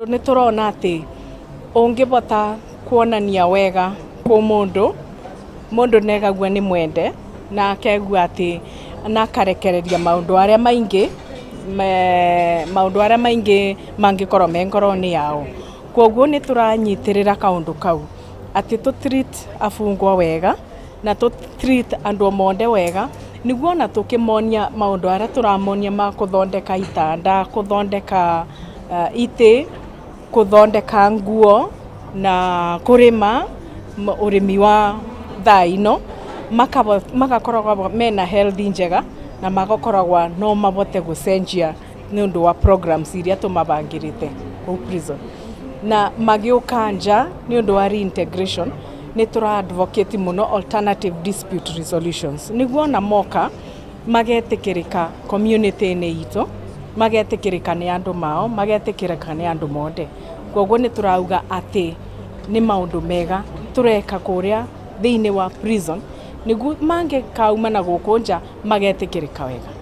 Nĩ tũrona atĩ ũngĩbota kuonania wega kwĩ mũndũ, mũndũ nĩegagua nĩ mwende na akegua atĩ na akarekereria maũndũ arĩa maingĩ, maũndũ arĩa maingĩ mangĩkorwo me ngoro-inĩ yao. Koguo nĩ tũranyitĩrĩra kaũndũ kau atĩ tũ treat abungwa wega na tũ treat andũ monthe wega, nĩguo ona tũkĩmonia maũndũ arĩa tũramonia ma kũthondeka itanda, kũthondeka itĩ, kũthondeka nguo na kũrĩma ũrĩmi wa thaa ino, magakoragwo mena health njega na magakoragwo no mabote gũcenjia nĩ ũndũ wa programs iria tũmabangĩrĩte kũu prison. Na magĩũka nja nĩ ũndũ wa reintegration nĩ tũra advocate mũno alternative dispute resolutions nĩguo ona moka magetĩkĩrĩka community-inĩ itũ, magetĩkĩrĩka nĩ andũ mao, magetĩkĩrĩka nĩ andũ monthe. Koguo nĩ tũrauga atĩ nĩ maũndũ mega tũreka kũrĩa thĩinĩ wa prison nĩguo mangĩkauma na gũkũ nja magetĩkĩrĩka wega.